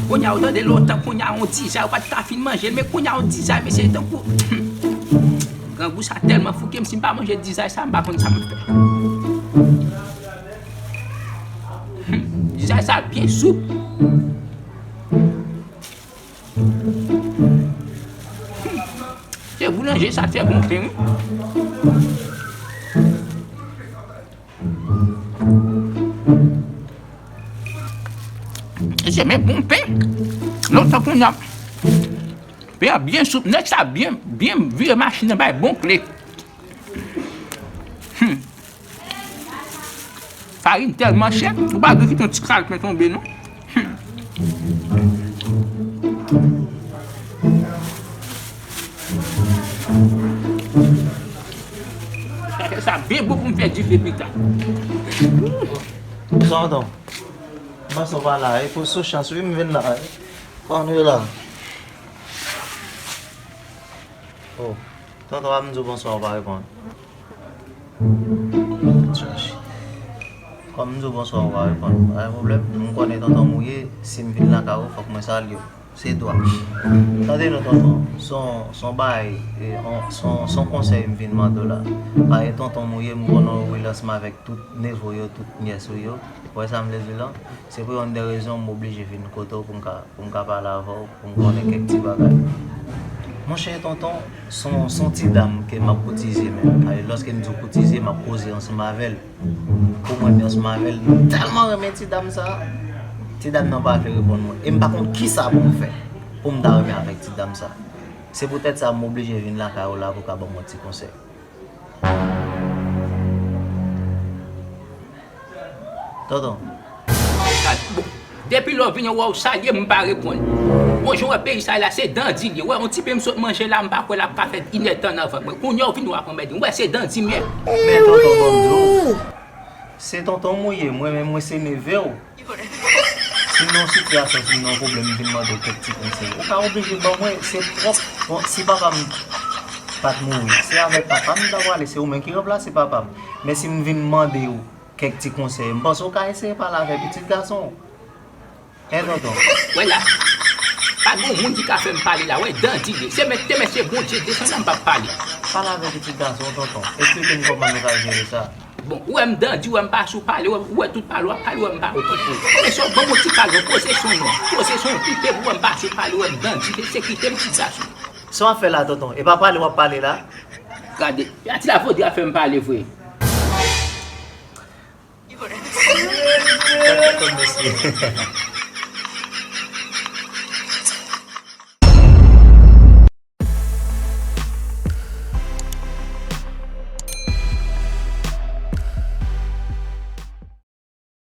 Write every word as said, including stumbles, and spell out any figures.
Kounye a ou tande lontan, kounye a yon dizay ou pa t ka fin manje l, men kounye a yon dizay, mesye, tankou grangou sa tèlman fouke m, si m pa manje dizay sa, m pa konn sa m ap fè. Dizay sa byen soup. Se boulanje sa fè bon pen, wi. Mesye, men bon pen. Lontan kounye a. Pen an byen soup, nèg sa byen, byen vire machin nan bay bon kle. Hmm. Farin tèlman chè, ou pa dwe kite yon ti kal pen tonbe, non. Hmm. Sa fè sa byen bon pou m fè dife pita. Tonton, m panse w pa la, e pou sou chans wi m vin la. Kòman nou ye la? Oh, tonton, w ap m di w bonswa, w pa reponn. Chèch. Kòm m di w bonswa, w pa reponn. Pa gen pwoblèm. M konnen tonton Mouye, si m vin lakay ou, fòk mwen salye w. Se dwa. Tande non, tonton. Se yon, se yon bagay, e, on, se yon, se yon konsèy m vin mande w la. Paske tonton Mouye, m konnen w rele ansanm avèk tout nevo yo, tout nyès ou yo. Ou wè sa m vle di w lan? Se pou yonn de rezon m oblije vin kote w pou m ka, pou m ka pale avè w, pou m konnen kèk ti bagay. Monchè, tonton, se yon, se yon ti dam ke m ap koutize menm. E, lòske m di w koutize, m ap koze ansanm avè l. Pou mwen, men ansanm avè l, m tèlman renmen ti dam sa. Ti dam nan pa vle reponn mwen. E m pa konn kisa pou m fè pou m ta renmen avèk ti dam sa. Se poutèt sa m oblije vin lakay ou la pou w ka ban m yon ti konsèy. Tonton. Bon, depi lè w vini, w wè w salye m, m pa reponn. Bon, jan w wè peyi sa la, se dandi l ye. W wè, yon ti pen m sot manje la, m pa kwè l ap ka fè inèdtan nan vant mwen. Kounye a w vini w ap anmède m. W wè, se dandi m ye. Men tonton, ban m di w, se tonton Mouye, mwen menm, mwen se neve w. Si m nan yon sitiyasyon, si m nan yon pwoblèm, m vin mande w kèk ti konsèy. Ou pa oblije ban mwen, se twòp. Bon, si papa m pa t mouri, se avèk papa m m ta prale, se ou menm ki ranplase papa m. Men si m vin mande w kèk ti konsèy, m panse w ka eseye pale avèk pitit gason w. Hein, tonton? Wè la, pa gen moun ki ka fè m pale la, wè, dandi l ye. Se mèt te mèt se Bondye desann la m p ap pale. Pale avèk pitit gason w, tonton. Eksplike m kòman nou ka jere sa. Bon, ou wè m dandi, ou wè m pa sou pale, ou wè, ou wè tout pale w ap pale, ou wè m pa okipe w. Mesye, ban m yon ti pale, poze sou non, poze sou non, kite m, ou wè m pa sou pale, ou wè m dandi, se kite m ti gason. Sa w ap fè la, tonton? E pa pale w ap pale la? Gade, ati la vodri ap fè m pale vre. Gade tonton mesye.